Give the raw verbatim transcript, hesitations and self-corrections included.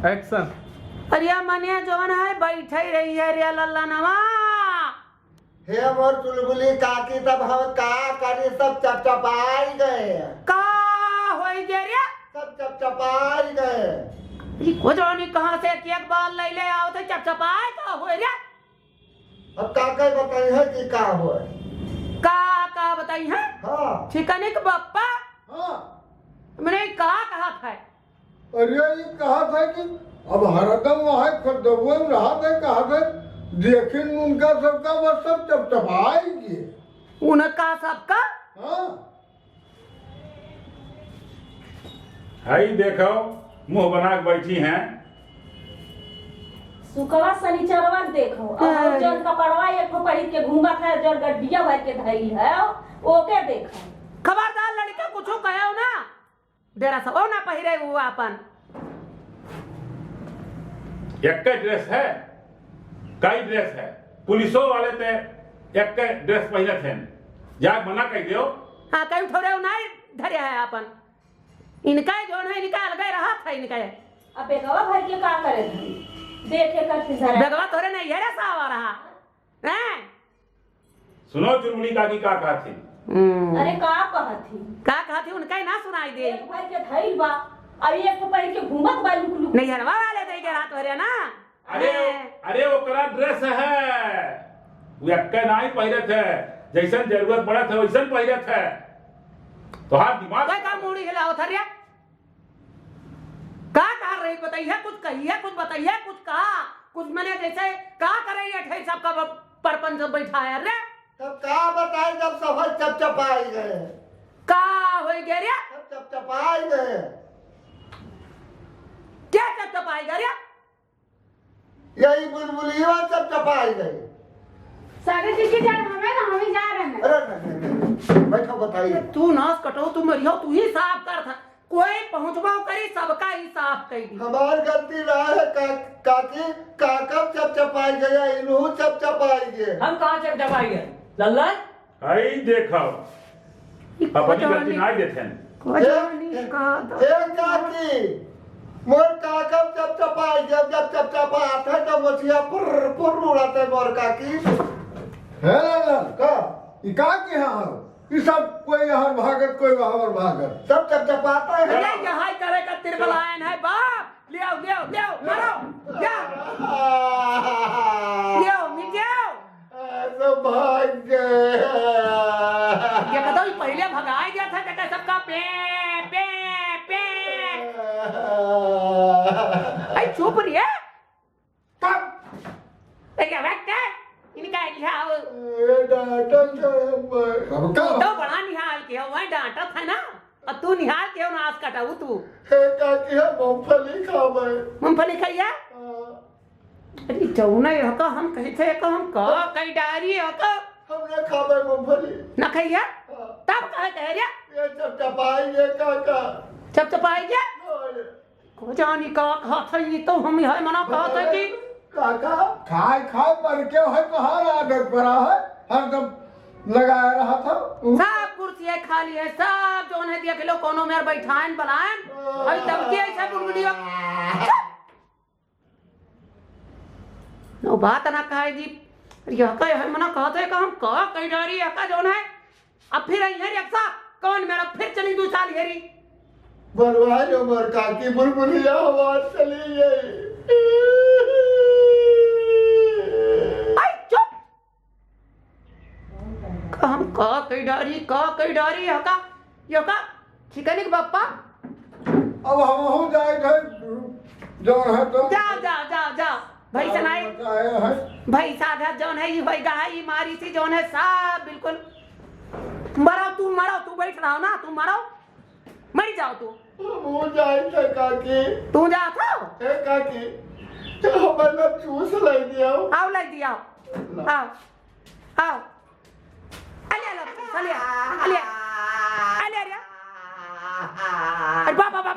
Action। अरे मने जवन है, बैठे रही है रे लल्लनवा। हे मोर चुलबुली काकी, तब हम का करी, सब चपचपाई गए। का होई गे रे? सब चपचपाई गए। ई को जानी कहाँ से एक एक बार लैले आओ थे, चपचपाई का होई रे? अब का का बताई है कि का होए? का का बताई है? हाँ। छिकनिक बप्पा? हाँ। मने का कहत है? अरे, ई कहत है कि अब हरदम वहाँ खद्दबुआ में रहत है, कहत है, देखिन उनका सबका बस सब चपचपाई गए। उनका सबका? हाँ। हई देखो, मुँह बना के बैठी हैं। सुकवा सनिचरवा के देखो, अब हम हाँ। जौन कपड़वा एक ठो पहिर के घूमत है, जौन गड्डिया भर के धइल है, ओके देखो। खबरदार लड़का कुछो कहो ना, डेरा सब ना पहिरे हुआ अपन। एक्के dress है, कई dress है, पुलिसो वाले ते एक्के dress पहिरत हैं, जा मना कह दो। हाँ, कहीं थोड़े नहीं धरे है अपन। इनका ही जोन है, इनका अलगे रहत है इनका। अब बेगवा भर के का करे थे? देखे कर फिर धरा। बेगवा तोरे नहीं है रे सावा रहा। हैं? सुनो चुलबुली काकी का कहत थी। हम्म। अरे का कहत थी? का कहत थी, उनका ही ना सुनाई दे। एक भर के धइल बा, अब एक को पहिर के घूमत बा लुक लुक। नहीं हरवा वाले दे के रात भरे ना। अरे, हैं? अरे ओकरा dress है, वो एक्के नाई पहिरत है, जैसन जरूरत पड़त है वैसन पहिरत है। तोहार दिमाग कोई का मूड़ी हिलावत है रे? का कर रही बताइए, कुछ कहिए, कुछ बताइए, कुछ कहा, कुछ मने जैसे का करे ये ठे सबका ब-, परपंच बैठा है रे। तब का बताई जब सब चपचपाई गए। का होई गए रे? सब चपचपाई गए। क्या चपचपाई गए रे? यही बुलबुलिया चपचपाई गई। सागर जी की जान हमें ना, हम ही जा रहे हैं। अरे नहीं, नहीं, नहीं, बैठो बताइए। तू नास कटो, तू मरियो, तू ही साफ कर था। कोई पहुँचबो करी, सबका ही साफ कर दी। हमार गलती ना है का-, काकी, काका चपचपाई गया, इनहू चपचपाई गए। हम कहाँ चपचपाई गए? लल्ला? आई देखो, ई अपनी गलती कोजानी, नाई देखेन। कोजानी ए, का ए, दो। ए काकी, मोर काका चपचपाई, जब, जब चपचपात है, तब मछिया पुर्र, पुर्र उड़ाते मोर काकी। हे लाला, का? ई का के यहाँ हो? ई सब कोई यहाँ भागत, कोई वहाँ भागत। सब चपचपाता है। अरे, यहाँ करे का तिरबलायन है, बाप। ले आओ, ले आओ, ले आओ, मारो, ले आओ। ले आओ, मिट जाओ। ऐसे भाग गए। ये बताओ, ये पहले भगाए गया था, कहते सबका पे, पे, पे। अरे चुप रहिए। कब? अरे क्या बात है? इनका लिहाल। ए, डांटत है भाई। सबका तो बड़ा निहाल किया हुआ है, डांटत है ना। और तू निहाल के हो ना, आस कटाऊ तू। हे काकी, हम मूंगफली खाबे। मूंगफली खाइया? हाँ। अरे जौना यहका हम कही थे, यहका हम का कही डारी यहका? हम ना खाबे मूंगफली। ना खाइया? हाँ। तब कहे कहे रे? ये चपचपाई ये काका। चपचपाई ये? हाँ, ये। को जानी का कहत है, ये तो हम यह मना कहत है कि काका। खाए खाए पर के है, तोहार आदत पड़ा है, हरदम लगाए रहत है। सब कुर्सी है खाली है, सब जौन है देख लो, कोनो मेर बैठाएन बलाएन, अभी तब के ऐसा बुलबुलिया। नो बात ना कहे जी, यहका यह मना कहत है कि हम का कही डारी, यहका जौन है अब फिर आई है रे अक्सा, कौन मेरा फिर चली दू साल हेरी। बनवा लो मोर काकी, बुलबुलिया हमार चली गई। आई चुप। का हम का कही डारी, का कही डारी, यहका, यहका, छिकनिक बप्पा। अब हमहू जाए घर, जौन है तो जाओ, जाओ, जाओ, जाओ। भैंसा नाई। बताए हैं। भैंसा घर जौन है, ई होई गा है, ई मारी सी जौन है, सब बिल्कुल। मरो तू, मरो तू, बैठ रहो ना, तू मरो। मरी जाओ तू। वो जाए थे काकी। तू जात हो? ए काकी, तो हमारे चूस लाई दिया हो। आओ, लाई दिया हो। आओ। आओ। अले, अले, अले, अले, अले, अरे, बा, बा, बा।